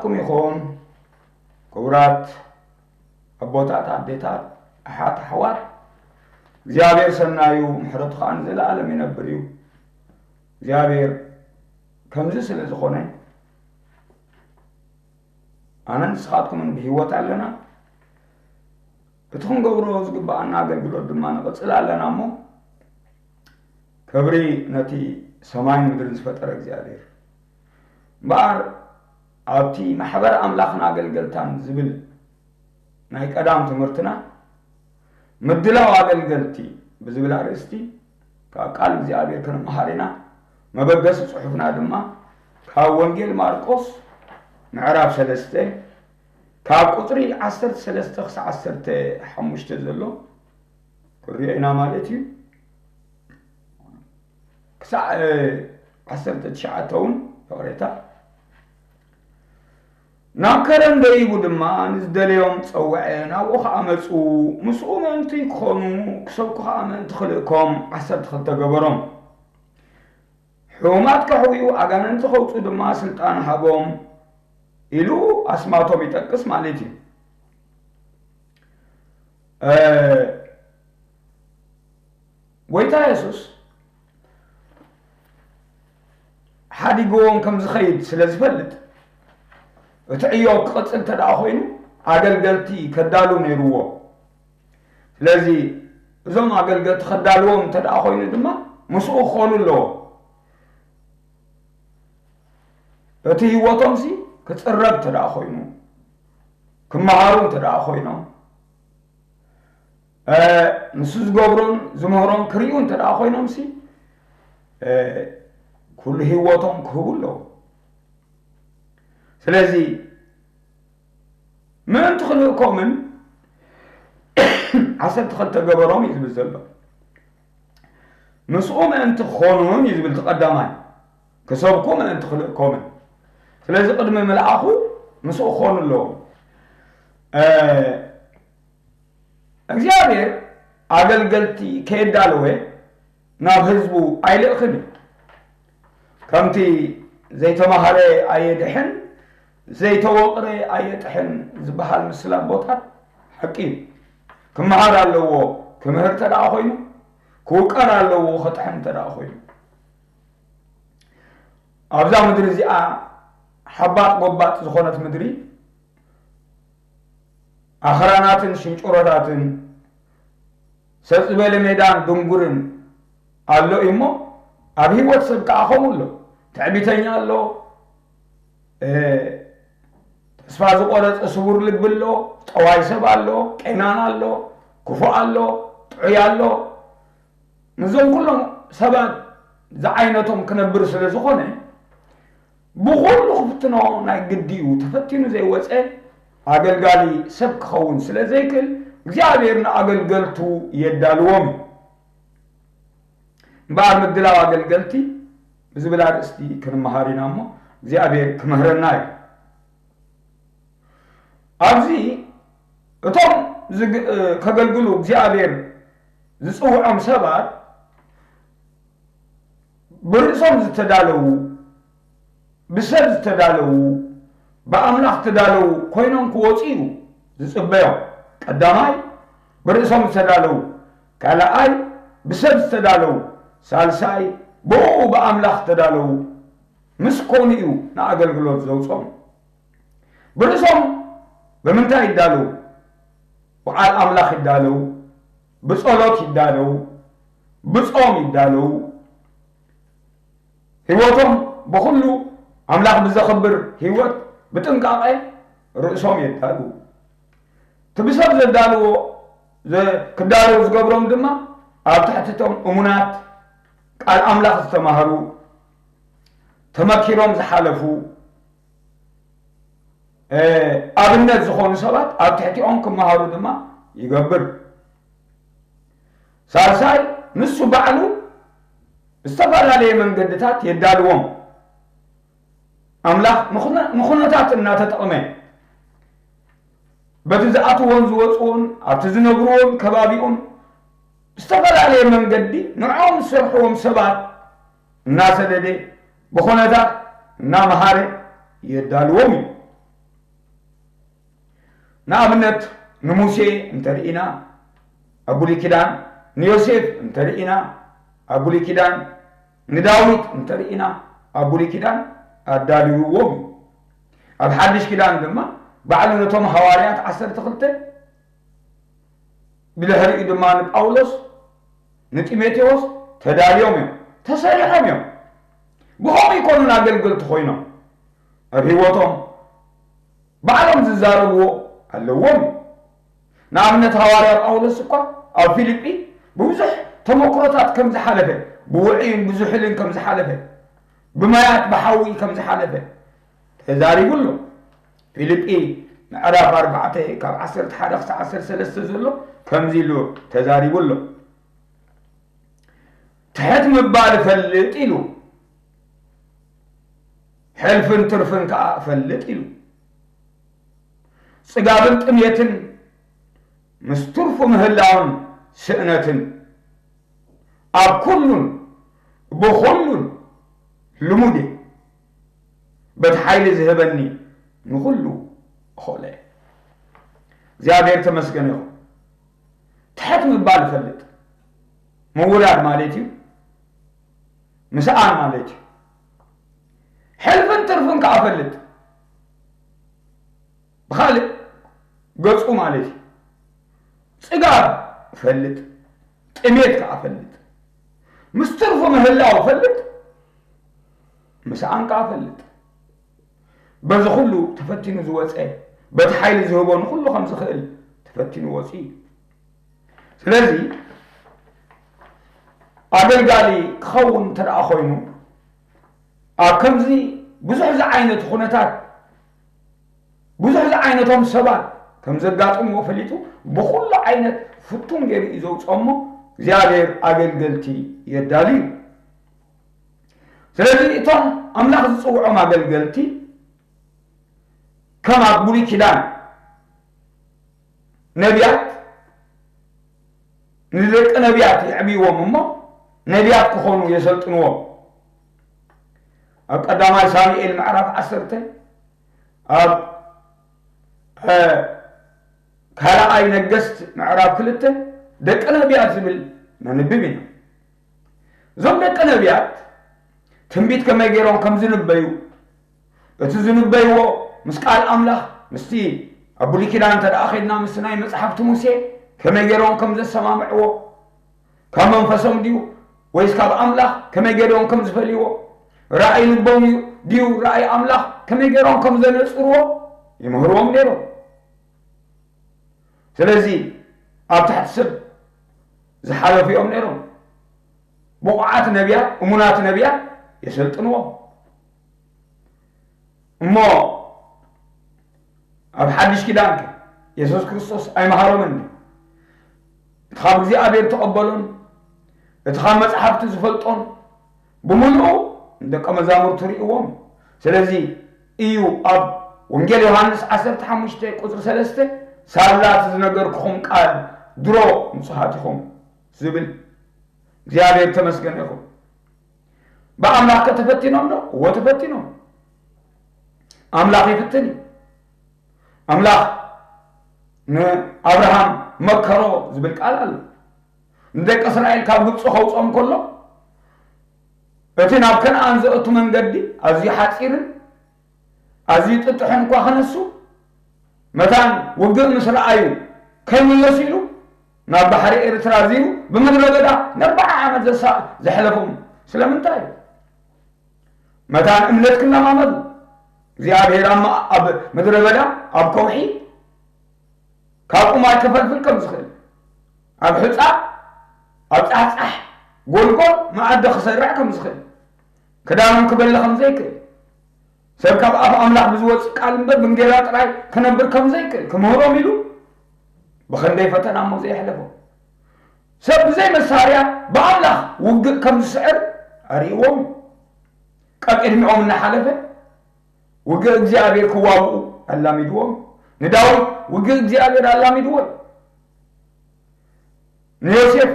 ኩም ይኹን። ክቡራት ኣቦታት፣ ኣዴታት፣ ኣሓት፣ ኣሕዋት፣ እግዚኣብሔር ሰናዩ ምሕረቱ ከኣ ንዘለኣለም ይነብር እዩ። እግዚኣብሔር ከምዚ ስለ ዝኾነ ኣነን ንስኻትኩምን ብህይወት ኣለና። እቲ ክንገብሮ ዝግብኣና ኣገልግሎት ድማ ንቕጽል ኣለና እሞ፣ ክብሪ ነቲ ሰማይን ምድርን ዝፈጠረ እግዚኣብሔር። እምበኣር ኣብቲ ማሕበር ኣምላኽን ኣገልገልታን ዝብል ናይ ቀዳም ትምህርትና፣ ምድላው ኣገልገልቲ ብዝብል ኣርእስቲ ካብ ቃል እግዚኣብሔር ክንመሃር ኢና። መበገሲ ጽሑፍና ድማ ካብ ወንጌል ማርቆስ ምዕራፍ ሰለስተ ካብ ቁጽሪ ዓሰርተ ሰለስተ ክሳዕ ዓሰርተ ሓሙሽተ ዘሎ ክንሪኦ ኢና ማለት እዩ። ክሳዕ ዓሰርተ ትሽዓተ እውን ይቕሬታ። ናብ ከረን ደይቡ ድማ ንዝደለዮም ጸውዐ፣ ናብኡ ኸዓ መጹ። ምስኡ ምእንቲ ክኾኑ ክሰብኩ ኸዓ ምእንቲ ክልእኮም ዓሰርተ ክልተ ገበሮም። ሕሙማት ከሕውዩ ኣጋንንቲ ከውፁ ድማ ስልጣን ሃቦም ኢሉ ኣስማቶም ይጠቅስ ማለት እዩ። ጎይታ የሱስ ሓዲግዎም ከም ዝኸይድ ስለ ዝፈልጥ፣ እቲ ዕዮ ክቕፅል እንተ ደኣ ኮይኑ ኣገልገልቲ ከዳሉ ነይርዎ። ስለዚ እዞም ኣገልገልቲ ከዳልዎም እንተ ደኣ ኮይኑ ድማ ምስኡ ክኾኑ ኣለዎ። እቲ ህይወቶምሲ ክፅረብ እንተ ደኣ ኮይኑ፣ ክመሃሩ እንተ ደኣ ኮይኖም፣ ንሱ ዝገብሮን ዝምህሮን ክርእዩ እንተ ደኣ ኮይኖምሲ፣ ኩሉ ህይወቶም ክህቡ ኣለዎም። ስለዚ ምእንቲ ክልእኮምን ዓሰርተ ክልተ ገበሮም እዩ ዝብል ዘሎ። ምስኡ ምእንቲ ክኾኑን እዩ ዝብል እቲ ቀዳማይ፣ ክሰብኩ ምእንቲ ክልእኮምን። ስለዚ ቅድሚ ምልኣኹ ምስኡ ክኾኑ ኣለዎም። እግዚኣብሔር ኣገልገልቲ ከየዳለወ ናብ ህዝቡ ኣይልእኽን እዩ። ከምቲ ዘይተማህረ ኣየድሕን፣ ዘይተወቕረ ኣየጥሕን ዝበሃል ምስላ ኣቦታት ሓቂ እዩ። ክመሃር ኣለዎ ክምህር እንተ ደኣ ኮይኑ፣ ክውቀር ኣለዎ ከጥሕን እንተ ደኣ ኮይኑ። ኣብዛ ምድሪ እዚኣ ሓባጥ ጎባጥ ዝኾነት ምድሪ፣ ኣኽራናትን ሽንጭሮታትን ሰጥ ዝበለ ሜዳን ድንጉርን ኣሎ እዩ እሞ፣ ኣብ ህይወት ሰብ ከኣ ከምኡ ኣሎ። ትዕቢተኛ ኣሎ፣ ተስፋ ዝቆረጸ ስቡር ልቢ ኣሎ፣ ጠዋይ ሰብ ኣሎ፣ ቄናን ኣሎ፣ ክፉእ ኣሎ፣ ጥዑይ ኣሎ። ምስዞም ኩሎም ሰባት ዝዓይነቶም ክነብር ስለ ዝኾነ፣ ብኹሉ ክፍትኖ ናይ ግዲ እዩ። ተፈቲኑ ዘይወፀ ኣገልጋሊ ሰብ ክኸውን ስለ ዘይክእል፣ እግዚኣብሔር ንኣገልገልቱ የዳልዎም እዩ። እምበኣር ምድላው ኣገልገልቲ ብዝብል ኣርእስቲ ክንመሃር ኢና እሞ፣ እግዚኣብሔር ክምህረና እዩ። ኣብዚ እቶም ዝግ- ከገልግሉ እግዚኣብሔር ዝጽውዖም ሰባት ብርእሶም ዝተዳለዉ፣ ብሰብ ዝተዳለዉ፣ ብኣምላኽ ዝተዳለዉ ኮይኖም ክወፁ እዩ ዝጽበዮም። ቀዳማይ ብርእሶም ዝተዳለዉ፣ ካልኣይ ብሰብ ዝተዳለዉ፣ ሳልሳይ ብኡ ብኣምላኽ ዝተዳለዉ ምስ ኮኑ እዩ ንኣገልግሎት ዘውፅኦም። ብርእሶም ብምንታይ ይዳለዉ? ብቃል ኣምላኽ ይዳለዉ፣ ብጸሎት ይዳለዉ፣ ብጾም ይዳለዉ። ህይወቶም ብኹሉ ኣምላኽ ብዘኽብር ህይወት ብጥንቃቐ ርእሶም የዳልዉ። እቲ ብሰብ ዘዳልዎ ዘ- ክዳለዉ ዝገብሮም ድማ ኣብ ትሕቲ እቶም እሙናት ቃል ኣምላኽ ዝተማህሩ ተመኪሮም ዝሓለፉ ኣብነት ዝኾኑ ሰባት ኣብ ትሕቲኦም ክመሃሩ ድማ ይገብር። ሳልሳይ ንሱ ባዕሉ ዝተፈላለየ መንገድታት የዳልዎም። ኣምላኽ ንኹነ- ንኹነታት እናተጠቕመ በቲ ዝኣትዎን ዝወፅዎን ኣብቲ ዝነብርዎን ከባቢኡን ዝተፈላለየ መንገዲ ንዕኦም ዝሰርሕዎም ሰባት እናሰደደ ብኹነታት እናመሃረ የዳልዎም እዩ። ንኣብነት ንሙሴ እንተርኢና ኣብ ብሉይ ኪዳን፣ ንዮሴፍ እንተርኢና ኣብ ብሉይ ኪዳን፣ ንዳዊት እንተርኢና ኣብ ብሉይ ኪዳን ኣዳልውዎም እዩ። ኣብ ሓድሽ ኪዳን ድማ ባዕሉ ነቶም ሃዋርያት ዓሰርተ ክልተ፣ ብድሕሪኡ ድማ ንጳውሎስ፣ ንጢሞቴዎስ ተዳልዮም እዮም፣ ተሰሪሖም እዮም። ብኸምኡ ይኮኑን ኣገልገልቲ ኮይኖም ኣብ ህይወቶም ባዕሎም ዝዛረብዎ ኣለዎም እዩ። ንኣብነት ሃዋርያ ጳውሎስ እኳ ኣብ ፊልጲ ብብዙሕ ተመክሮታት ከም ዝሓለፈ፣ ብውዑይን ብዙሕልን ከም ዝሓለፈ፣ ብማያት ብሓዊ ከም ዝሓለፈ ተዛሪቡ ኣሎ። ፊልጲ ምዕራፍ ኣርባዕተ ካብ ዓሰርተ ሓደ ክሳብ ዓሰርተ ሰለስተ ዘሎ ከምዚ ኢሉ ተዛሪቡ ኣሎ። ትሕት ምባል እፈልጥ ኢሉ፣ ሕልፍን ትርፍን ከኣ እፈልጥ ኢሉ። ጽጋብን ጥሜትን ምስ ትርፉ ምህላውን ስእነትን ኣብ ኩሉን ብኹሉን ልሙድ እየ። በቲ ሓይሊ ዝህበኒ ንኹሉ እኽእሎ እየ። እግዚኣብሔር ተመስገን ይኹን። ትሕት ምባል እፈልጥ። ምውራድ ማለት እዩ። ምስኣን ማለት እዩ። ሕልፍን ትርፍን ከኣ እፈልጥ። ብኻልእ ገጹ ማለት እዩ። ጽጋብ እፈልጥ፣ ጥሜት ከኣ እፈልጥ። ምስ ትርፉ ምህላው እፈልጥ፣ ምስኣን ከኣ እፈልጥ። በዚ ኩሉ ተፈቲኑ ዝወጸ፣ በቲ ሓይሊ ዝህቦ ንኹሉ ከም ዝኽእል ተፈቲኑ ወጺኡ እዩ። ስለዚ ኣገልጋሊ ክኸውን እንተ ደኣ ኮይኑ፣ ኣብ ከምዚ ብዙሕ ዝዓይነቱ ኩነታት፣ ብዙሕ ዝዓይነቶም ሰባት ከም ዘጋጥምዎ ፈሊጡ፣ ብኹሉ ዓይነት ፍቱን ገይሩ እዩ ዘውፅኦ እሞ፣ እግዚኣብሔር ኣገልገልቲ የዳልዩ። ስለዚ እቶም ኣምላኽ ዝፅውዖም ኣገልገልቲ፣ ከም ኣብ ብሉይ ኪዳን ነቢያት፣ ንደቂ ነቢያት የዕብይዎም እሞ፣ ነቢያት ክኾኑ የሰልጥንዎም። ኣብ ቀዳማይ ሳሙኤል ምዕራፍ ዓሰርተ፣ ኣብ፣ እ፣ ካልኣይ ነገስት ምዕራፍ ክልተ፣ ደቂ ነቢያት ዝብል ነንብብ ኢና። እዞም ደቂ ነቢያት ትንቢት ከመይ ገይሮም ከም ዝንበዩ፣ እቲ ዝንበይዎ ምስ ቃል ኣምላኽ፣ ምስቲ ኣብ ብሉይ ኪዳን እንተ ደኣ ኸድና፣ ምስቲ ናይ መጽሓፍቲ ሙሴ ከመይ ገይሮም ከም ዘሰማምዕዎ፣ ካብ መንፈሶም ድዩ ወይስ ካብ ኣምላኽ ከመይ ገይሮም ከም ዝፈልይዎ፣ ራእይ ልቦም እዩ ድዩ ራእይ ኣምላኽ ከመይ ገይሮም ከም ዘነጽርዎ ይምህርዎም ነይሮም። ስለዚ ኣብ ትሕቲ ሰብ ዝሓለፉ እዮም ነይሮም። ብቑዓት ነቢያት፣ እሙናት ነቢያት የሰልጥንዎም። እሞ ኣብ ሓድሽ ኪዳን ከ የሱስ ክርስቶስ ኣይመሃሮምን ድዩ? እቲ ካብ እግዚኣብሔር ተቐበሎን እቲ ካብ መጽሓፍቲ ዝፈልጦን ብምሉኡ ንደቀ መዛሙርቱ ርእይዎም። ስለዚ እዩ ኣብ ወንጌል ዮሃንስ ዓሰርተ ሓሙሽተ ቁጽሪ ሰለስተ፣ ሳላ እቲ ዝነገርኩኹም ቃል ድሮ ንጹሃት ኢኹም ዝብል። እግዚኣብሔር ተመስገን ይኹን። ብኣምላኽ ከ ተፈቲኖም ዶ? እወ ተፈቲኖም። ኣምላኽ ይፍትን እዩ። ኣምላኽ ንኣብርሃም መከሮ ዝብል ቃል ኣሎ። ንደቂ እስራኤል ካብ ግብፂ ከውፅኦም ከሎ፣ እቲ ናብ ከነኣን ዘእቱ መንገዲ ኣዝዩ ሓፂርን ኣዝዩ ጥጡሕን እኳ ክነሱ፣ መታን ውግእ ምስ ረኣዩ ከይምለሱ ኢሉ ናብ ባሕሪ ኤርትራ ዚሩ ብምድረ በዳ ንኣርብዓ ዓመት ዘሳ-፣ ዘሕለፎም ስለምንታይ እዩ? መታን እምነት ክለማመዱ፣ እግዚኣብሔር ኣብ ማ-፣ ኣብ ምድረ በዳ፣ ኣብ ከውሒ ካብ ቁማይ ክፈልፍል ከም ዝኽእል፣ ኣብ ሑጻ፣ ኣብ ጻሕጻሕ ጎልጎል መኣዲ ክሰርዕ ከም ዝኽእል፣ ክዳኖም ክበሊ ከም ዘይክእል፣ ሰብ ካብ ኣፍ ኣምላኽ ብዝወጽእ ቃል እምበር ብእንጌራ ጥራይ ክነብር ከም ዘይክእል ክምህሮም ኢሉ ብኽንደይ ፈተና እሞ ዘየሕለፎ። ሰብ ብዘይ መሳርያ ብኣምላኽ ውግእ ከም ዝስዕር ኣርእይዎም። ቀብ ቅድሚኦም እናሓለፈ ውግእ እግዚኣብሔር ክዋግኡ ኣላሚድዎም። ንዳዊት ውግእ እግዚኣብሔር ኣላሚድዎ። ንዮሴፍ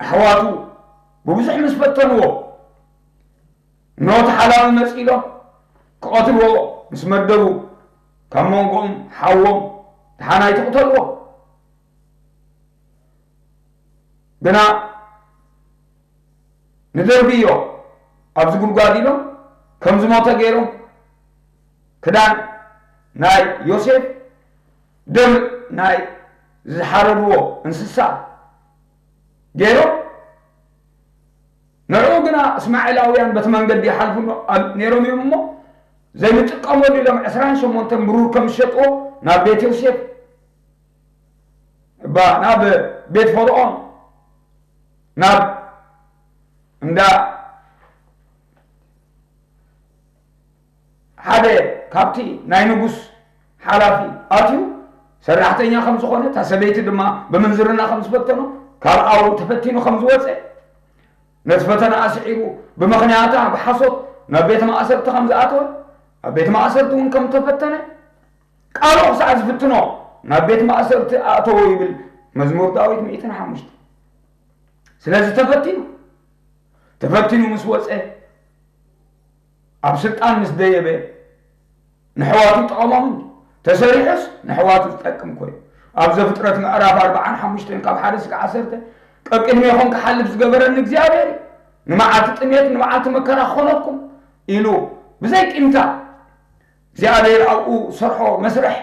ኣሕዋቱ ብብዙሕ ምስ ፈተንዎ፣ እነሆ እቲ ሓላዊ መጺእ ኢሎም ክቐትልዎ ምስ መደቡ፣ ካብ መንጎኦም ሓዎም ደሓን ኣይትቕተልዎ። ግና ንደርብዮ ኣብዚ ጉድጓድ ኢሎም ከም ዝሞተ ገይሮም፣ ክዳን ናይ ዮሴፍ፣ ደም ናይ ዝሓረድዎ እንስሳ ገይሮም። ንዕኡ ግና እስማኤላውያን በቲ መንገዲ ይሓልፉ ነ-፣ ኣል-፣ ነይሮም እዮም እሞ፣ ዘይንጥቀመሉ ኢሎም ዕስራን ሸሞንተን ብሩር ከም ዝሸጥዎ ናብ ቤት ዮሴፍ፣ እባ ናብ ቤት ፈርዖን፣ ናብ እንዳ ሓደ ካብቲ ናይ ንጉስ ሓላፊ ኣትዩ፣ ሰራሕተኛ ከም ዝኾነ፣ እታ ሰበይቲ ድማ ብምንዝርና ከም ዝፈተኖ፣ ካብ ኣብኡ ተፈቲኑ ከም ዝወፀ፣ ነቲ ፈተና ኣስዒቡ ብምኽንያታ ብሓሶት ናብ ቤት ማእሰርቲ ከም ዝኣተወ፣ ኣብ ቤት ማእሰርቲ እውን ከም ተፈተነ፣ ቃሉ ክሳዕ ዝፍትኖ ናብ ቤት ማእሰርቲ ኣእተዎ ይብል መዝሙር ዳዊት ሚእትን ሓሙሽተ። ስለዚ ተፈቲኑ፣ ተፈቲኑ ምስ ወፀ፣ ኣብ ስልጣን ምስ ደየበ፣ ንሕዋቱ ይጠቐሞም እንዲ? ተሰሪሑስ ንሕዋቱ ዝጠቅም ኮይኑ። ኣብ ዘፍጥረት ምዕራፍ ኣርባዓን ሓሙሽተን ካብ ሓደ እስከ ዓሰርተ፣ "ቀቅድሜኹም ክሓልፍ ዝገበረኒ እግዚኣብሔር እዩ። ንመዓልቲ ጥሜት፣ ንመዓልቲ መከራ ክኾነኩም" ኢሉ ብዘይ ቂምታ እግዚኣብሔር ኣብኡ ሰርሖ መስርሕ፣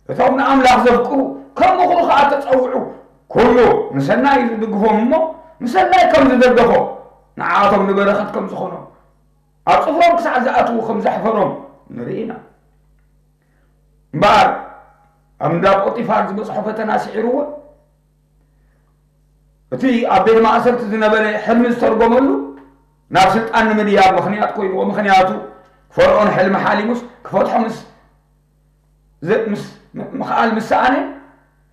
እቶም ንኣምላኽ ዘፍቅሩ ከም ምኽሩ ከኣ ተጸውዑ፣ ኩሉ ንሰናይ እዩ ዝድግፎም እሞ፣ ንሰናይ ከም ዝደገፎ፣ ንዓኣቶም ንበረኸት ከም ዝኾኖም፣ ኣብ ጽፍሮም ክሳዕ ዝኣትዉ ከም ዘሕፈሮም ንርኢ ኢና። እምበኣር፣ ኣብ እንዳ ጶጢፋር ዝበጽሖ ፈተና ስዒርዎ፣ እቲ ኣብ ቤት ማእሰርቲ ዝነበረ ሕልሚ ዝተርጎመሉ፣ ናብ ስልጣን ንምድያብ ምኽንያት ኮይንዎ። ምኽንያቱ፣ ፈርዖን ሕልሚ ሓሊሙስ ክፈትሖ ምስ ዘ-፣ ምስ ም-፣ ምኽኣል ምስ ሰኣነ፣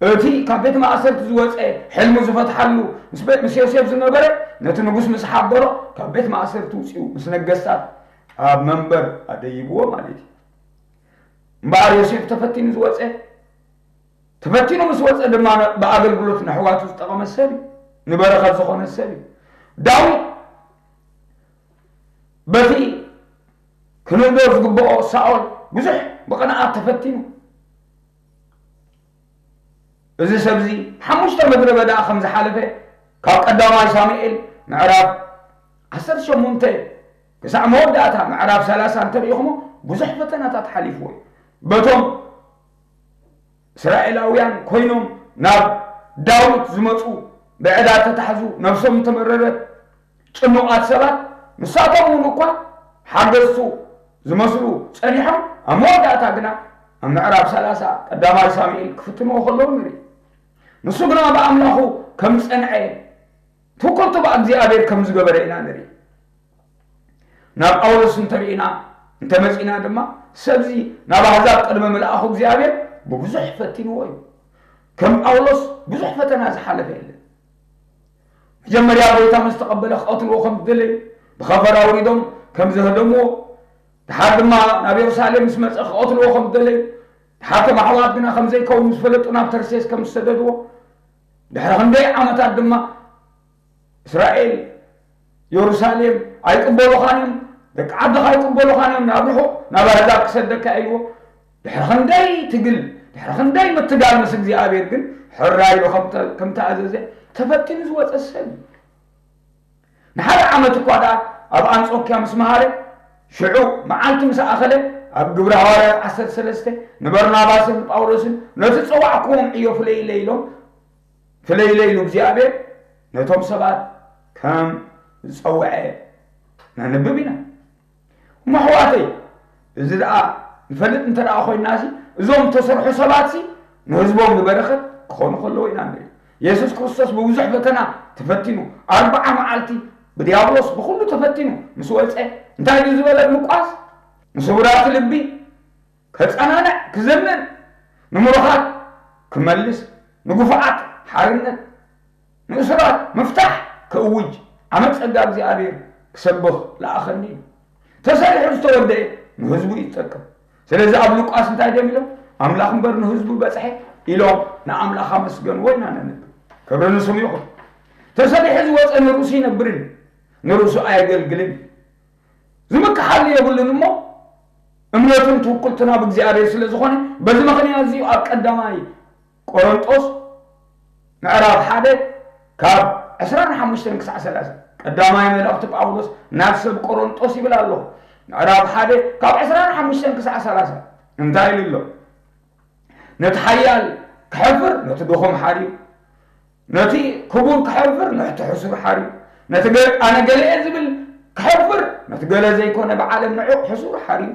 እቲ ካብ ቤት ማእሰርቲ ዝወጸ፣ ሕልሙ ዝፈትሓሉ ምስ በ-፣ ምስ ዮሴፍ ዝነበረ፣ ነቲ ንጉስ ምስ ሓበሮ፣ ካብ ቤት ማእሰርቲ ውጺኡ ምስ ነገስታት ኣብ መንበር ኣደይብዎ ማለት እዩ። እምበኣር ዮሴፍ ተፈቲኑ ዝወጸ፣ ተፈቲኑ ምስ ወጸ ድማ ነ-፣ ብኣገልግሎት ነሕዋቱ ዝጠቐመ ሰብ እዩ፣ ንበረኸት ዝኾነ ሰብ እዩ። ዳዊት በቲ ክንእዶ ዝግብኦ ሳኦል ብዙሕ ብቕንኣት ተፈቲኑ። እዚ ሰብዚ ሓሙሽተ ምድረ በዳ ከም ዝሓለፈ ካብ ቀዳማይ ሳሙኤል ምዕራፍ ዓሰርተ ሸሞንተ ክሳዕ መወዳእታ ምዕራፍ ሰላሳ እንተሪኢኹሞ ብዙሕ ፈተናታት ሓሊፍዎ እዩ። በቶም እስራኤላውያን ኮይኖም ናብ ዳዊት ዝመጹ፣ ብዕዳ ተታሕዙ፣ ነብሶም ተመረረት፣ ጭኑቓት ሰባት፣ ንሳቶም እውን እኳ ሓገዝቱ ዝመስሉ ጸኒሖም፣ ኣብ መወዳእታ ግና ኣብ ምዕራፍ ሰላሳ ቀዳማይ ሳሙኤል ክፍትንዎ ከለዉ ንርኢ። ንሱ ግና ብኣምላኹ ከም ዝጸንዐ፣ ትውክልቱ ብእግዚኣብሔር ከም ዝገበረ ኢና ንርኢ። ናብ ጳውሎስ እንተርኢና፣ እንተመጺና ድማ፣ ሰብዚ ናብ ኣህዛብ ቅድሚ ምልኣኹ እግዚኣብሔር ብብዙሕ ፈቲንዎ እዩ። ከም ጳውሎስ ብዙሕ ፈተና ዝሓለፈ የለን። መጀመርያ ጎይታ ምስ ተቐበለ ክቐትልዎ ከም ዝደለዩ፣ ብኸፈር ኣውሪዶም ከም ዘህደምዎ፣ ድሓር ድማ ናብ የሩሳሌም ምስ መጸ ክቐትልዎ ከም ዝደለዩ፣ ድሓር ከም ኣሕዋት ግና ከም ዘይከውን ምስ ፈለጡ ናብ ተርሴስ ከም ዝሰደድዎ፣ ድሕሪ ክንደይ ዓመታት ድማ እስራኤል፣ የሩሳሌም ኣይቅበሉኻን እዮም፣ ደቂ ዓድኻ ኣይቅበሉኻን እዮም፣ ናብ ርሑቕ ናብ ኣህዛብ ክሰደካ ኢልዎ። ድሕሪ ክንደይ ትግል፣ ድሕሪ ክንደይ ምትጋል ምስ እግዚኣብሔር ግን ሕራይ ኢሉ ከም ተ-፣ ከም ተኣዘዘ ተፈቲኑ ዝወጸ ሰብ እዩ። ንሓደ ዓመት እኳ ደኣ ኣብ ኣንጾክያ ምስ መሃረ፣ ሽዑ መዓልቲ ምስ ኣኸለ፣ ኣብ ግብረ ሃዋርያት ዓሰርተ ሰለስተ ንበርናባስን ንጳውሎስን ነቲ ዝጸዋዕክዎም ዕዮ ፍለይለይ ኢሎም፣ ፍለይለይ ኢሉ እግዚኣብሔር ነቶም ሰባት ከም ዝጸውዐ ነንብብ ኢና። እሞ ኣሕዋተይ፣ እዚ ደኣ ንፈልጥ እንተ ደኣ ኮይንናሲ፣ እዞም እተሰርሑ ሰባትሲ ንህዝቦም ንበረኸት ክኾኑ ከለዉ ኢና ንርኢ። የሱስ ክርስቶስ ብብዙሕ ፈተና ተፈቲኑ፣ ኣርብዓ መዓልቲ ብድያብሎስ ብኹሉ ተፈቲኑ ምስ ወጸ፣ እንታይ ድዩ ዝበለ ሉቃስ? ንስቡራት ልቢ ከጸናንዕ፣ ክዘምን፣ ንምሩኻት ክመልስ፣ ንግፉዓት ሓርነት፣ ንእሱራት ምፍታሕ ክእውጅ፣ ዓመት ጸጋ እግዚኣብሔር ክሰብኽ ለኣኸኒ እዩ። ተሰሪሑ ዝተወደኤ ንህዝቡ እዩ ዝጠቅም። ስለዚ ኣብ ሉቃስ እንታይ ድዮም ኢሎም? ኣምላኽ እምበር ንህዝቡ በጽሐ ኢሎም ንኣምላኽ ኣመስገንዎ ኢና ነንብብ። ክብሪ ንስሙ ይኹን። ተሰሪሑ ዝወጸ ንርእሱ ይነብርን ንርእሱ ኣየገልግልን እዩ። ዝምክሓሉ የብሉን እሞ፣ እምነቱን ትውክልቱን ኣብ እግዚኣብሔር ስለ ዝኾነ፣ በዚ ምኽንያት እዚኡ ኣብ ቀዳማይ ቆሮንጦስ ምዕራፍ ሓደ ካብ ዕስራን ሓሙሽተን ክሳዕ ሰላሳ። ቀዳማይ መልእኽቲ ጳውሎስ ናብ ሰብ ቆሮንጦስ ይብል ኣሎ። ምዕራፍ ሓደ ካብ ዕስራን ሓሙሽተን ክሳዕ ሰላሳ እንታይ ኢሉ ኣሎ? ነቲ ሓያል ከሕፍር ነቲ ድኹም ሓርዩ፣ ነቲ ክቡር ከሕፍር ነቲ ሕሱር ሓርዩ፣ ነቲ ገ-፣ ኣነ ገለ እየ ዝብል ከሕፍር ነቲ ገለ ዘይኮነ ብዓለም ንዑቕ ሕሱር ሓርዩ፣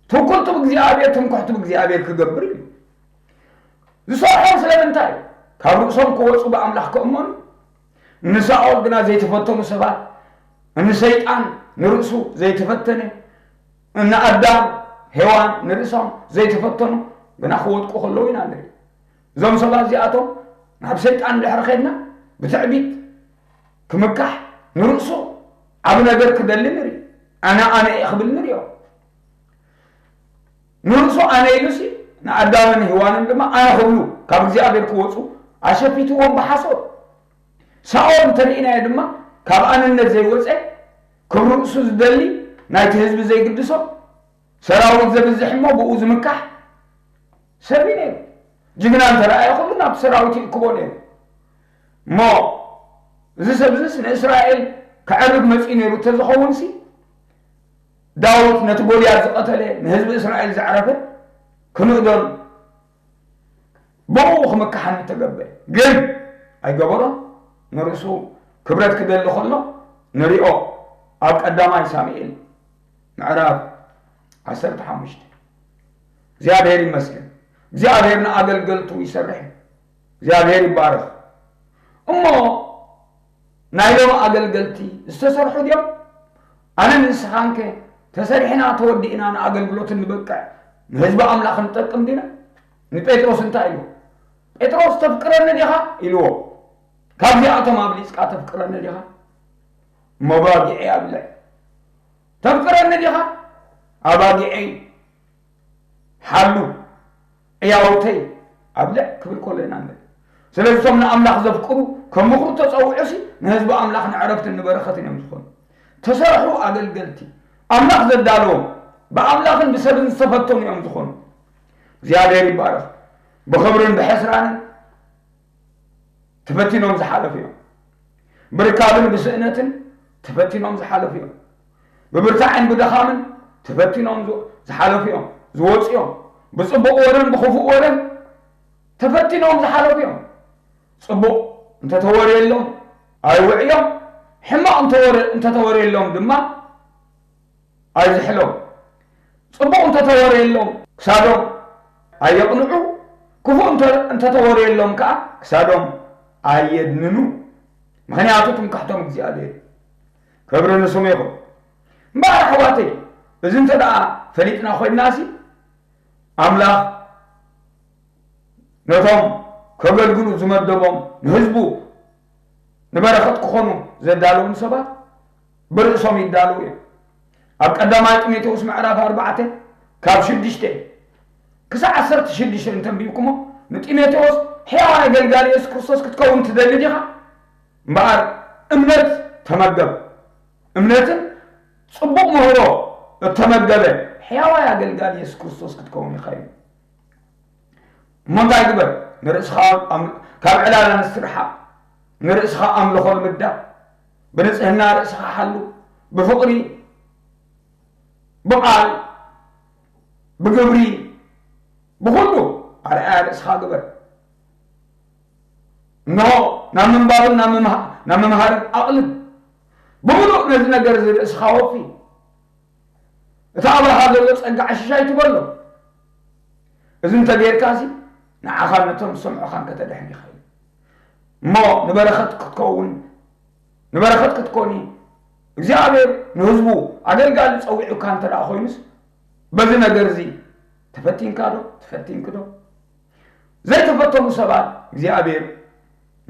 ትውክልቱ ብእግዚኣብሔር ትምክሕቱ ብእግዚኣብሔር ክገብር እዩ። ዝሰርሖም ስለምንታይ? ካብ ርእሶም ክወፁ ብኣምላኽ ክእመኑ። ንሳኦል ግና ዘይተፈተኑ ሰባት፣ ንሰይጣን ንርእሱ ዘይተፈተነ፣ ንኣዳም ሄዋን ንርእሶም ዘይተፈተኑ ግና ክወድቁ ከለዉ ኢና ንርኢ። እዞም ሰባት እዚኣቶም ናብ ሰይጣን ድሕሪ ኸድና ብትዕቢት ክምካሕ ንርእሱ ዓብ ነገር ክደሊ ንርኢ። ኣነ ኣነ እየ ክብል ንሪኦ። ንርእሱ ኣነ ኢሉሲ ንኣዳምን ሄዋንን ድማ ኣነ ክብሉ ካብ እግዚኣብሔር ክወፁ ኣሸፊትዎም ብሓሶት። ሳኦል እንተርኢናዮ ድማ ካብ ኣንነት ዘይወፀ ክብሪ ርእሱ ዝደሊ ናይቲ ህዝቢ ዘይግድሶ ሰራዊት ዘብዝሕ እሞ ብኡ ዝምካሕ ሰብ እዩ ነይሩ። ጅግና እንተረኣየ ኩሉ ናብቲ ሰራዊት ይእክቦ ነይሩ። እሞ እዚ ሰብዝስ ንእስራኤል ከዕርብ መፂኡ ነይሩ እንተዝኸውንሲ ዳዊት ነቲ ጎልያድ ዝቐተለ ንህዝቢ እስራኤል ዘዕረፈ ክንእዶን ብኡ ክምክሓን ምተገበ ግን ኣይገበሮን። ንርእሱ ክብረት ክደሊ ከሎ ንሪኦ ኣብ ቀዳማይ ሳሙኤል ምዕራፍ ዓሰርተ ሓሙሽተ። እግዚኣብሔር ይመስገን። እግዚኣብሔር ንኣገልገልቱ ይሰርሕ። እግዚኣብሔር ይባረኽ። እሞ ናይ ሎም ኣገልገልቲ ዝተሰርሑ ድዮም? ኣነ ንስኻንከ ተሰሪሕና ተወዲእና ንኣገልግሎት እንበቅዕ ንህዝቢ ኣምላኽ ንጠቅም ዲና? ንጴጥሮስ እንታይ ኢልዎ? ጴጥሮስ ተፍቅረኒ ዲኻ ኢልዎ። ካብዚኣቶም ኣብሊፅካ ተፍቅረኒ ዲኻ? መባጊዐይ ኣብልዕ። ተፍቅረኒ ዲኻ? ኣባጊዐይ ሓሉ ዕያውተይ ኣብልዕ ክብል ከሎ ኢና ንርኢ። ስለዚ እቶም ንኣምላኽ ዘፍቅሩ ከም ምኽሩ ተጸውዑሲ ንህዝቢ ኣምላኽ ንዕረፍትን ንበረኸትን እዮም ዝኾኑ። ተሰርሑ ኣገልገልቲ ኣምላኽ ዘዳለዎም ብኣምላኽን ብሰብን ዝተፈተኑ እዮም ዝኾኑ። እግዚኣብሔር ይባረኽ። ብኽብርን ብሕስራንን ተፈቲኖም ዝሓለፉ እዮም። ብርካብን ብስእነትን ተፈቲኖም ዝሓለፉ እዮም። ብብርታዕን ብድኻምን ተፈቲኖም ዝ-፣ ዝሓለፉ እዮም፣ ዝወፁ እዮም። ብፅቡቕ ወረን ብክፉእ ወረን ተፈቲኖም ዝሓለፉ እዮም። ፅቡቕ እንተተወርየሎም ኣይውዕዮም፣ ሕማቕ እንተወረ-፣ እንተተወርየሎም ድማ ኣይዝሕሎም። ፅቡቕ እንተተወርየሎም ክሳዶም ኣየቕንዑ፣ ክፉእ እንተ-፣ እንተተወርየሎም ከዓ ክሳዶም ኣየድንኑ። ምኽንያቱ ትምክሕቶም እግዚኣብሔር እዩ። ክብሪ ንስሙ ይኹን። እምበኣር ኣሕዋተይ፣ እዚ እንተ ደኣ ፈሊጥና ኮይንናሲ ኣምላኽ ነቶም ከገልግሉ ዝመደቦም ንህዝቡ ንበረኸት ክኾኑ ዘዳለዎም ሰባት ብርእሶም ይዳለዉ እዮም። ኣብ ቀዳማይ ጢሞቴዎስ ምዕራፍ ኣርባዕተ ካብ ሽዱሽተ ክሳብ ዓሰርተ ሽዱሽተ እንተንቢብኩሞ ንጢሞቴዎስ ሕያው ኣገልጋሊ የሱስ ክርስቶስ ክትከውን ትደሊ ዲኻ? እምበኣር እምነት ተመገብ። እምነትን ጽቡቕ ምህሮ እተመገበ ሕያዋይ ኣገልጋሊ የሱስ ክርስቶስ ክትከውን ኢኻ እዩ። እሞ እንታይ ግበር? ንርእስኻ ኣም-፣ ካብ ዕላል ኣንስቲ ርሓቕ። ንርእስኻ ኣምልኾ ንምዳብ። ብንጽህና ርእስኻ ሓሉ። ብፍቕሪ፣ ብቓል፣ ብግብሪ፣ ብኹሉ ኣርኣያ ርእስኻ ግበር። እንሆ፣ ናብ ምንባብን ናብ ምምሃ-፣ ናብ ምምሃርን ኣቕልብ። ብምሉእ ነዚ ነገር እዚ ርእስኻ ወፊ። እቲ ኣባኻ ዘሎ ጸጋ ዕሽሽ ኣይትበሎ። እዚ እንተ ጌርካሲ፣ ንዓኻን ነቶም ዝሰምዑኻን ከተድሕን ይኽእል። እሞ ንበረኸት ክትከውን፣ ንበረኸት ክትኮኒ፣ እግዚኣብሔር ንህዝቡ ኣገልጋሊ ጸዊዑካ እንተ ደኣ ኮይኑስ፣ በዚ ነገር እዚ ተፈቲንካ ዶ? ተፈቲንኪ ዶ? ዘይተፈተኑ ሰባት እግዚኣብሔር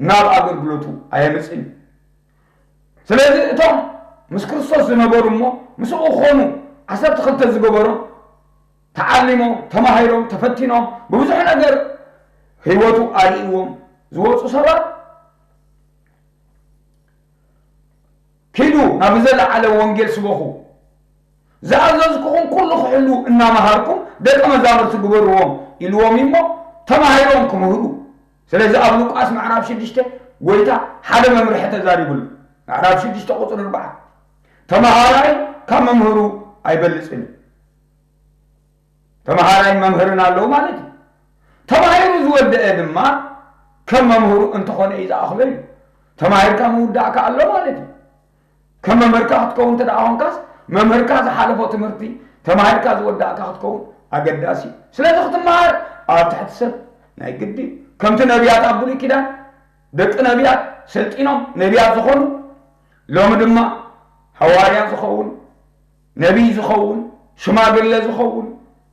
ናብ ኣገልግሎቱ ኣየምጽእን እዩ። ስለዚ እቶም ምስ ክርስቶስ ዝነበሩ እሞ ምስኡ ክኾኑ ዓሰርተ ክልተ ዝገበሮም ተዓሊሞም፣ ተማሂሮም፣ ተፈቲኖም፣ ብብዙሕ ነገር ህይወቱ ኣርእይዎም ዝወፁ ሰባት ኪዱ ናብ ዘለዓለም ወንጌል ስበኹ፣ ዝኣዘዝኩኹም ኩሉ ክሕሉ እናመሃርኩም ደቀ መዛሙርቲ ግበርዎም ኢልዎም እዩ እሞ ተማሂሮም ክምህሩ። ስለዚ ኣብ ሉቃስ ምዕራፍ ሽዱሽተ ጎይታ ሓደ መምርሒ ተዛሪቡሉ። ምዕራፍ ሽዱሽተ ቁጽሪ ኣርባዓ፣ ተመሃራይ ካብ መምህሩ ኣይበልጽን እዩ። ተመሃራይ መምህርን ኣለዉ ማለት እዩ። ተማሂሩ ዝወደአ ድማ ከም መምህሩ እንተኾነ እዩ ዝኣኽሎ እዩ። ተማሂርካ ምውዳእካ ኣሎ ማለት እዩ። ከም መምህርካ ክትከውን እንተ ደኣ ኾንካስ፣ መምህርካ ዝሓለፎ ትምህርቲ ተማሂርካ ዝወዳእካ ክትከውን ኣገዳሲ እዩ። ስለዚ ክትመሃር ኣብ ትሕቲ ሰብ ናይ ግዲ እዩ። ከምቲ ነቢያት ኣብ ብሉይ ኪዳን ደቂ ነቢያት ሰልጢኖም ነቢያት ዝኾኑ፣ ሎሚ ድማ ሃዋርያ ዝኸውን፣ ነቢይ ዝኸውን፣ ሽማግለ ዝኸውን፣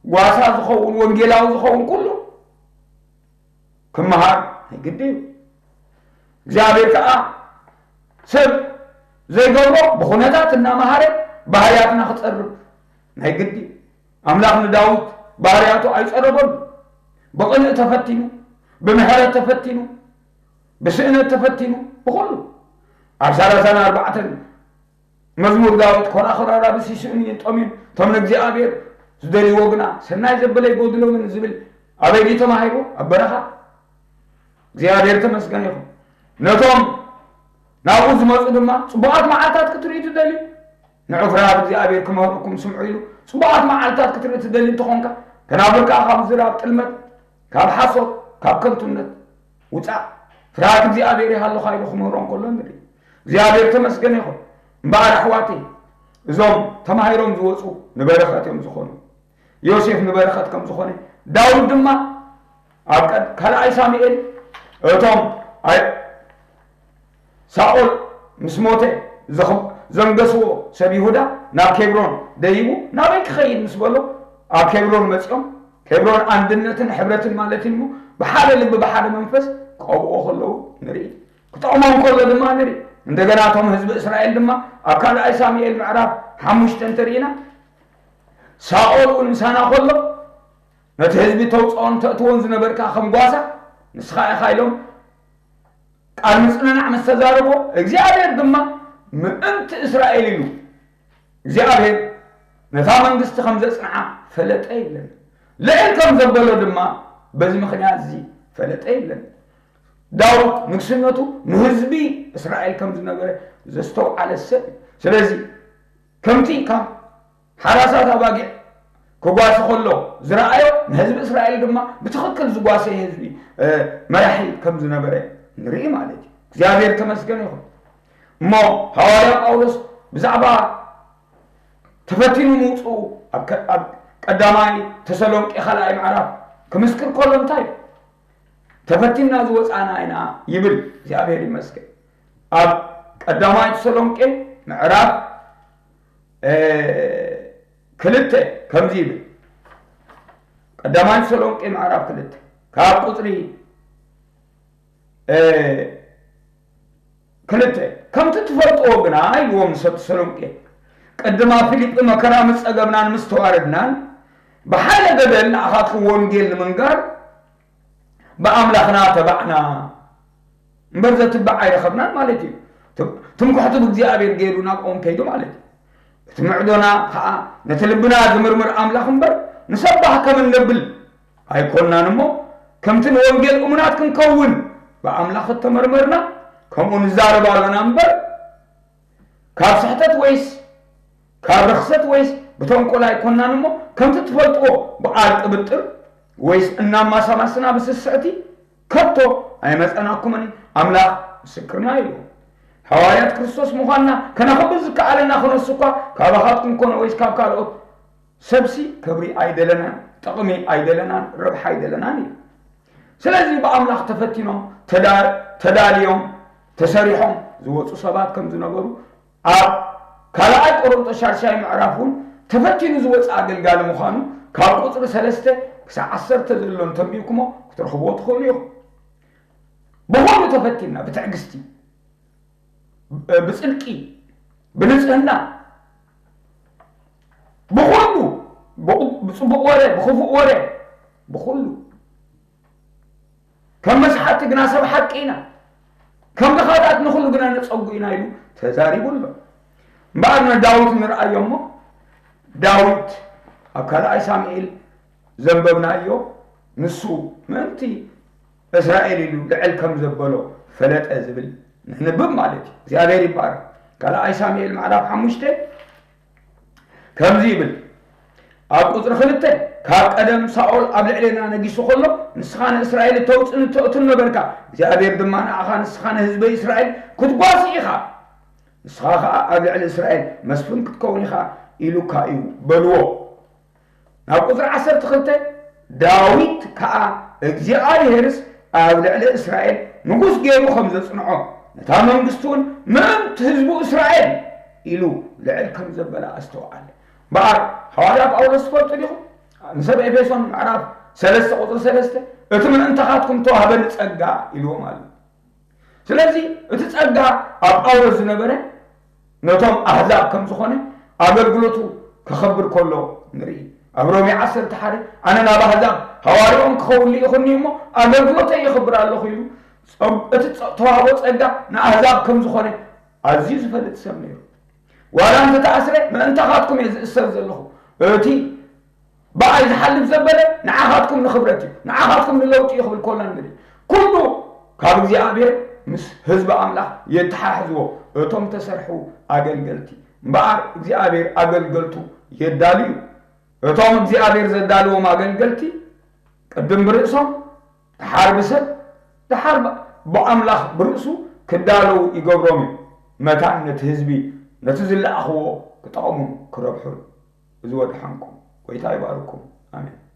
ጓሳ ዝኸውን፣ ወንጌላዊ ዝኸውን ኩሉ ክመሃር ናይ ግዲ እዩ። እግዚኣብሔር ከኣ ሰብ ዘይገብሮ ብኹነታት እናመሃረ ባህርያትና ክጸርብ ናይ ግዲ እዩ። ኣምላኽ ንዳዊት ባህርያቱ ኣይጸረበሉ። ብቕንእ ተፈቲኑ፣ ብምሕረት ተፈቲኑ፣ ብስእነት ተፈቲኑ፣ ብኹሉ ኣብ ሰላሳን ኣርባዕተን መዝሙር ዳዊት፣ "ኮራኹራ ራብሲ ስእኑን ጠምዩን፣ እቶም ንእግዚኣብሔር ዝደልይዎ ግና ሰናይ ዘበለ ይጎድሎምን" ዝብል ኣበይ ድዩ ተማሂሩ? ኣብ በረኻ። እግዚኣብሔር ተመስገን ይኹን። ነቶም ናብኡ ዝመጹ ድማ፣ "ጽቡቓት መዓልታት ክትርእዩ ትደልዩ? ንዑ ፍርሃት እግዚኣብሔር ክመሃረኩም ስምዑ" ኢሉ። ጽቡቓት መዓልታት ክትርኢ ትደሊ እንተኾንካ፣ ከናብርካ ካብ ዝራብ ጥልመት፣ ካብ ሓሶት፣ ካብ ከንቱነት ውጻእ። ፍርሃት እግዚኣብሔር ይሃልኻ ኢሉ ክምህሮ እንከሎ ንርኢ። እግዚኣብሔር ተመስገን ይኹን። እምበኣር ኣሕዋተይ፣ እዞም ተማሂሮም ዝወጹ ንበረኸት እዮም ዝኾኑ። ዮሴፍ ንበረኸት ከም ዝኾነ፣ ዳዊት ድማ ኣብ ቀድ-፣ ካልኣይ ሳሙኤል፣ እቶም ኣይ-፣ ሳኦል ምስ ሞተ ዘኽ-፣ ዘንገስዎ ሰብ ይሁዳ ናብ ኬብሮን ደይቡ፣ "ናበይ ክኸይድ?" ምስ በሎ፣ ኣብ ኬብሮን መጺኦም፣ ኬብሮን ኣንድነትን ሕብረትን ማለት እዩ፣ ብሓደ ልቢ ብሓደ መንፈስ ክቐብኦ ከለዉ ንርኢ። ክጠቕሞም ከሎ ድማ ንርኢ። እንደገና እቶም ህዝቢ እስራኤል ድማ ኣብ ካልኣይ ሳሙኤል ምዕራፍ ሓሙሽተ እንተርኢና፣ ሳኦል እውን ምሳና ከሎ፣ ነቲ ህዝቢ ተውፅኦን ተእትዎን ዝነበርካ ከም ጓሳ ንስኻ ኢኻ ኢሎም ቃል ምፅንናዕ ምስ ተዛረቦ፣ እግዚኣብሔር ድማ ምእንቲ እስራኤል ኢሉ እግዚኣብሔር ነታ መንግስቲ ከም ዘጽንዓ ፈለጠ ይብለና። ልዕል ከም ዘበሎ ድማ በዚ ምኽንያት እዚ ፈለጠ ይብለና። ዳዊት ንግስነቱ ንህዝቢ እስራኤል ከም ዝነበረ ዘስተውዓለ ሰብ እዩ። ስለዚ ከምቲ ካብ ሓራሳት ኣባጊዕ ክጓሲ ከሎ ዝረኣዮ፣ ንህዝቢ እስራኤል ድማ ብትኽክል ዝጓሰየ ህዝቢ፣ እ፣ መራሒ ከም ዝነበረ ንርኢ ማለት እዩ። እግዚኣብሔር ተመስገን ይኹን። እሞ ሃዋርያ ጳውሎስ ብዛዕባ ተፈቲኑ ምውፅኡ ኣብ ከ-፣ ኣብ ቀዳማይ ተሰሎንቄ ካልኣይ ምዕራፍ ክምስክር ከሎ እንታይ እዩ? "ተፈቲንና ዝወፃና ኢና" ይብል። እግዚኣብሔር ይመስገን። ኣብ ቀዳማይ ተሰሎንቄ ምዕራፍ፣ እ፣ ክልተ ከምዚ ይብል። ቀዳማይ ተሰሎንቄ ምዕራፍ ክልተ ካብ ቁፅሪ፣ እ፣ ክልተ፣ "ከምቲ ትፈልጥዎ ግና" ኢልዎም ንሰብ ተሰሎንቄ፣ "ቅድማ ፊልጲ መከራ ምስ ጸገብናን ምስ ተዋረድናን፣ ብሓይለ ገደል ንኣኻትኩም ወንጌል ንምንጋር ብኣምላኽና ተባዕና እምበር ዘትባዕ ኣይረኸብናን" ማለት እዩ። ትም-፣ ትምክሕቱ ብእግዚኣብሔር ገይሩ ናብኦም ከይዱ ማለት እዩ። እቲ ምዕዶና ኸዓ ነቲ ልብና ዝምርምር ኣምላኽ እምበር ንሰባህ ከም እነብል ኣይኮንናን እሞ፣ ከምቲ ንወንጌል እሙናት ክንከውን ብኣምላኽ እተመርመርና፣ ከምኡ ንዛረብ ኣሎና እምበር፣ ካብ ስሕተት ወይስ ካብ ርኽሰት ወይስ ብተንኮል ኣይኮንናን እሞ፣ ከምቲ ትፈልጥዎ ብቓል ቅብጥር ወይስ እናማሳማስና ብስስዕቲ ከቶ ኣይመጸናኩምን፣ ኣምላኽ ምስክርና እዩ። ሃዋርያት ክርስቶስ ምዃንና ከነኽብር ዝከኣለና ክነሱ እኳ ካባኻትኩም ኮነ ወይስ ካብ ካልኦት ሰብሲ ክብሪ ኣይደለናን፣ ጥቕሚ ኣይደለናን፣ ረብሓ ኣይደለናን እዩ። ስለዚ ብኣምላኽ ተፈቲኖም፣ ተዳ-፣ ተዳልዮም፣ ተሰሪሖም ዝወፁ ሰባት ከም ዝነበሩ ኣብ ካልኣይ ቆሮንቶስ ሻድሻይ ምዕራፍ እውን ተፈቲኑ ዝወፀ ኣገልጋሊ ምዃኑ ካብ ቁፅሪ ሰለስተ ክሳብ ዓሰርተ ዘሎ እንተንቢብኩሞ ክትረኽብዎ ትኽእሉ ኢኹም። ብኹሉ ተፈቲንና፣ ብትዕግስቲ፣ ብጽድቂ፣ ብንጽህና፣ ብኹሉ፣ ብቑ-፣ ብጽቡቕ ወረ፣ ብኽፉእ ወረ፣ ብኹሉ። ከም መስሓቲ ግና ሰብ ሓቂ ኢና፣ ከም ድኻታት ንኹሉ ግና ነጸጉ ኢና ኢሉ ተዛሪቡ ኣሎ። እምበኣር ንዳዊት ንርኣዮ እሞ፣ ዳዊት ኣብ ካልኣይ ሳሙኤል ዘንበብናዮ፣ ንሱ ምእንቲ እስራኤል ኢሉ ልዕል ከም ዘበሎ ፈለጠ ዝብል ነንብብ ማለት እዩ። እግዚኣብሔር ይባረክ። ካልኣይ ሳሙኤል ምዕራፍ ሓሙሽተ ከምዚ ይብል፣ ኣብ ቁፅሪ ክልተ፣ ካብ ቀደም ሳኦል ኣብ ልዕሌና ነጊሱ ከሎ ንስኻ ንእስራኤል እተውፅን እተእቱን ነበርካ፣ እግዚኣብሔር ድማ ንኣኻ ንስኻ ንህዝበ እስራኤል ክትጓሲ ኢኻ፣ ንስኻ ኸዓ ኣብ ልዕሊ እስራኤል መስፍን ክትከውን ኢኻ ኢሉካ እዩ በልዎ። ናብ ቁፅሪ ዓሰርተ ክልተ፣ ዳዊት ከዓ እግዚኣብሔርስ ኣብ ልዕሊ እስራኤል ንጉስ ገይሩ ከም ዘፅንዖ፣ ነታ መንግስቲ እውን ምእንቲ ህዝቡ እስራኤል ኢሉ ልዕል ከም ዘበለ ኣስተውዓለ። እምበኣር ሃዋርያ ጳውሎስ ትፈልጡ ዲኹም? ንሰብ ኤፌሶን ምዕራፍ ሰለስተ ቁፅሪ ሰለስተ፣ እቲ ምእንታኻትኩም ተዋህበኒ ጸጋ ኢልዎም ኣሎ። ስለዚ እቲ ጸጋ ኣብ ጳውሎስ ዝነበረ ነቶም ኣህዛብ ከም ዝኾነ ኣገልግሎቱ ከኸብር ከሎ ንርኢ። ኣብ ሮሜ ዓሰርተ ሓደ፣ ኣነ ናብ ኣህዛብ ሃዋርያኦም ክኸውን ልኢኹኒ እሞ ኣገልግሎተይ የኽብር ኣለኹ ኢሉ ጸ-፣ እቲ ጸ-፣ ተዋህቦ ጸጋ ንኣህዛብ ከም ዝኾነ ኣዝዩ ዝፈልጥ ሰብ ነይሩ። ዋላ እንተተኣስረ ምእንታኻትኩም እየ ዝእሰር ዘለኹ። እቲ ብኣይ ዝሓልፍ ዘበለ ንዓኻትኩም ንኽብረት እዩ፣ ንዓኻትኩም ንለውጢ እዩ ክብል ከሎ ንርኢ። ኩሉ ካብ እግዚኣብሔር ምስ ህዝቢ ኣምላኽ የተሓሕዝዎ እቶም ተሰርሑ ኣገልገልቲ። እምበኣር እግዚኣብሔር ኣገልገልቱ የዳልዩ። እቶም እግዚኣብሔር ዘዳልዎም ኣገልገልቲ ቅድም ብርእሶም፣ ደሓር ብሰብ፣ ደሓር ብ-፣ ብኣምላኽ ብርእሱ ክዳለዉ ይገብሮም እዩ። መታን ነቲ ህዝቢ፣ ነቲ ዝለኣኽዎ ክጠቕሙን ክረብሑን። እዚ ወድሓንኩም። ጎይታ ይባርኩም። ኣሜን።